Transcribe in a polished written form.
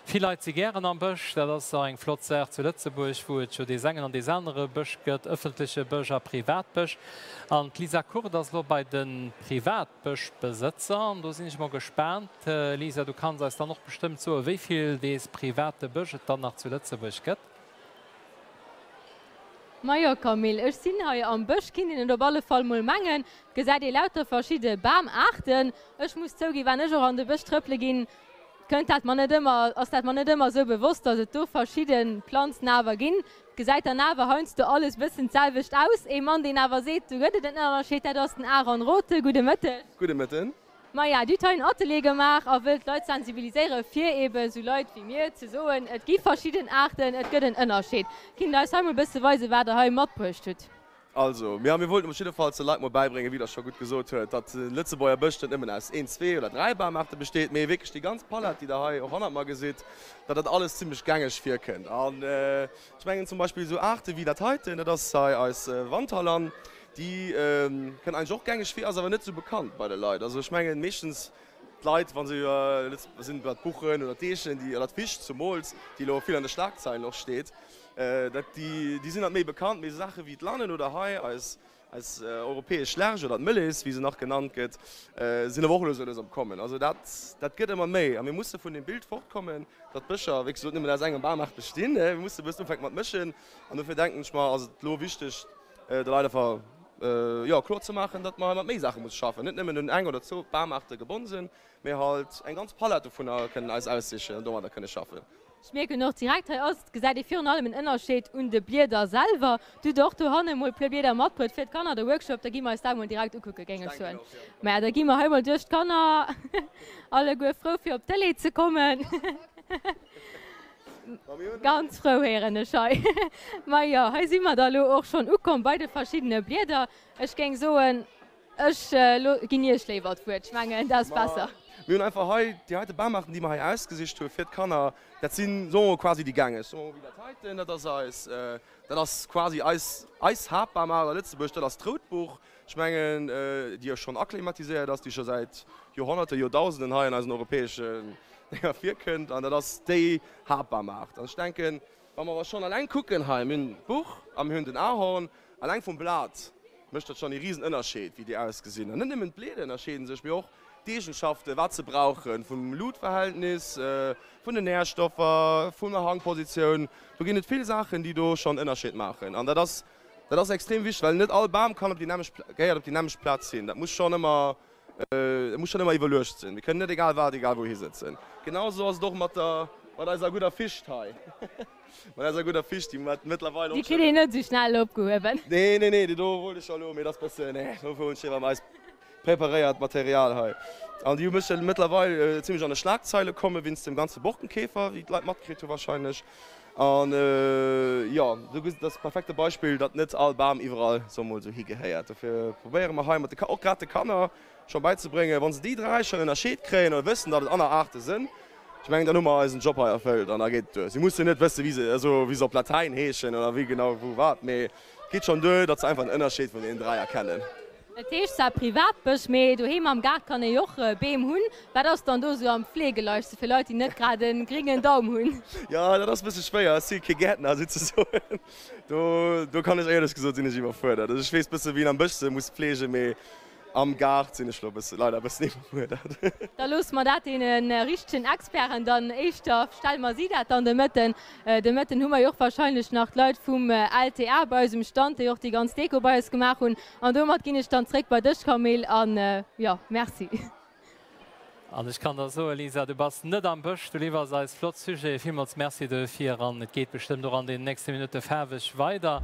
Vill Leit si gären am Bësch. Dat ass och eng flott Saach zu Lëtzebuerg, wou et jo dees engen an dees anere Bësch gëtt, ëffentleche Bësch a Privatbësch. An d'Lisa Kurt ass elo bei de Privatbëschbesëtzer. An do sinn ech mol gespaant. Lisa, du kanns eis dann och bestëmmt soen, wéi vill dees private Bësch et dann nach zu Lëtzebuerg gëtt. Majo Camille, ech sinn hei am Bësch, kinnt een et op alle Fall mol mengen. Et gesäit ee lauter verschidde Bamaarten. Ech muss zouginn, wann ech och an de Bësch trëppele ginn, kënnt dat mer net ëmmer, ass dat mer net ëmmer esou bewosst, dass et do verschidde Planzen awer ginn. Et gesäit dann awer heiansdo alles bëssen d'selwecht aus. Ee Mann, deen awer seet, do gëtt et en Ënnerscheed, dat ass den Aaron Rothe. Gudde Mëtteg. Gudde Mëtten. Maja, Dir hutt hei en Atelier gemaach a wëllt d'Leit sensibiliséieren, fir eebe sou Leit wéi mir ze soen, et gi verschidden Aarten, et gëtt en Ënnerscheed. Kinnt Der eis hei mol e bësse weisen, wat Der hei matbruecht hutt? Also, mir, mir wollten op jiddefalls de Leit mol bäibréngen, wéi Der scho gutt gesot huet, datt de Lëtzebuerger Bësch net nëmmen aus een, zwee oder dräi Bamaarte besteet, mee wierklech déi ganz Palett, déi Der hei och hannert mer gesitt, datt dat alles zimlech gängeg virkënnt. An ech mengen zum Beispill esou Aarte wéi dat heiten, dat ass hei eis Wanterlann, Déi kënnt eigentlech och gängeg vir, ass awer net esou bekannt bei de Leit. Also ech mengen meeschtens d'Leit, wa se iwwer sinn iwwer d'Buchen oder d'Eechen, déi oder d'Ficht zumools, déi elo vill an de Schlagzeilen och steet, dat déi déi sinn halt méi bekannt. Mee esou Saache wéi d'Lannen oder hei eis eis europäesch Lärch oder d'Mëllis, wéi se nach genannt gëtt, sinn awer och elo esou lues am Kommen. Also dat dat gëtt ëmmer méi a mir musse vun deem Bild fortkommen, datt d'Bëscher wéi gesot nëmmen aus engem Bamaart bestinn. Mir musse e bëssen ufänke mat mëschen an dofir denken ech mer, ass et elo wichteg, de Leit einfach jo kloer ze maachen, datt mer hei mat méi Saache musse schaffen, net nëmmen un eng oder zwou Bamaarte gebonn sinn, mee halt eng ganz Palett dovunner kënnen eis aussichen an domadder kënne schaffen. Ech mierken och direkt, hei ass, gesäit ee virun allem en Ënnerscheed un de Blieder selwer. Du hutt och dohanne mol e puer Blieder matbruet fir d'Kanner, de Workshop, da gi mer eis dat mol direkt ukucke géing ech soen. Maja, da gi mer hei mol duerch d'Kanner, alleguer frou fir op d'Tëlee ze kommen. Ganz frou héieren ech hei. Majo, hei si mer da lo och schonn ukomm bei de verschiddene Blieder. Ech géing soen, ech ginn Iech léiwer d'Wuert, ech mengen, dat ass besser. Mir hunn einfach hei déi heite Bamaarten, déi mer hei ausgesicht hu fir d'Kanner. Dat sinn, soe mer mol, quasi déi gängeg. Soe mer mol, wéi dat heiten, dat ass eis, dat ass quasi eis, eis Haaptbamaart a Lëtzebuerg, dat ass d'Routbuch. Ech mengen, déi jo schonn akklimatiséiert ass, déi scho säit Joerhonnerten, Joerdausenden hei an eisen europäeschen Dénger virkënnt, an dat ass déi Haaptbamaart. An ech denken, wa mer awer schonn eleng kucken hei, mir hunn d'Buch a mir hunn den Ahorn, eleng vum Blat mécht dat schonn ee risen Ënnerscheed, wéi déi ausgesinn. An net nëmmen d'Blieder ënnerscheede sech, mee och d'Eegenschaften, wat se brauchen, vum Luutverhältnis, vun den Nährstoffer, vun der Hangpositioun. Do ginn et vill Saachen, déi do schonn Ënnerscheed maachen. An dat ass Dat ass extrem wichteg, well net all Bam kann op déi nämmlecht, gehéiert op déi nämmlecht Plaz hin. Dat muss schonn ëmmer, dat muss schonn ëmmer iwwerluecht sinn. Mir kënnen net egal wat egal wouhi sëtzen. Genau esou ass et och mat der, mat eiser gudder Ficht hei, mat eiser gudder Ficht, déi mer mëttlerweil och Déi kritt een net esou schnell opgehuewen. Nee, nee, nee, déi do wollt ech scho elo, mee dat ass bëssen, nee, dofir hunn ech léiwer eis preparéiert Material hei. An déi hu mech mëttlerweil zimlech an de Schlagzeile komme wéinst dem ganze Borkenkäfer, wéi d'Leit matkritt hu wahrscheinlech. An jo, do gesi, dat ass e perfekte Beispill, datt net all Bam iwwerall, soe mol esou, higehéiert. Dofir probéiere mer hei mat de, och grad de Kanner scho bäizebréngen, wa se déi 3 schonn ënnerscheet kréien oder wëssen, datt et aner Aarte sënn, ech mengen, dann hu mer eisen Job hei erfëllt an da geet et duer. Si mussen net wësse wéi se, also wéi se op Latäin heeschen oder wéi genau wou wat, mee et geet schonn duer, datt se einfach den Ënnerscheed vun deenen 3 erkennen. Et heescht zwar Privatbësch, mee doheem am Gaart kann ee jo och Beem hunn. Wat ass dann do esou am fleegeleichtste fir Leit, déi net grad e gringen Daum hunn? Jo, dat ass e bësse schwéier. Ech si kee Gäertner souzesoen. Do, do kann ech éierlech gesot, sinn ech iwwerfuerdert. Also ech weess bësse wéi een am Bësch se muss fleegen, mee am Gaart sinn ech lo e bësse, leider e bëssen iwwerfuerdert. Da loosse mer dat deene richtegen Experten dann éischter, stelle mer si dat dann de Mëtten. De Mëtten hu mer jo och wahrscheinlech nach d'Leit vum LTA bei eis um Stand, déi och déi ganz Deko bei eis gemaach hunn. An domat ginn ech dann zréck bei dech, Camille, an jo, merci. An ech kann der soen, Lisa, du bass net am Bësch, du liwwers eis flott Sujete. Villmools Merci dofir an et geet bestëmmt och an den nächste Minutte faarweg weider.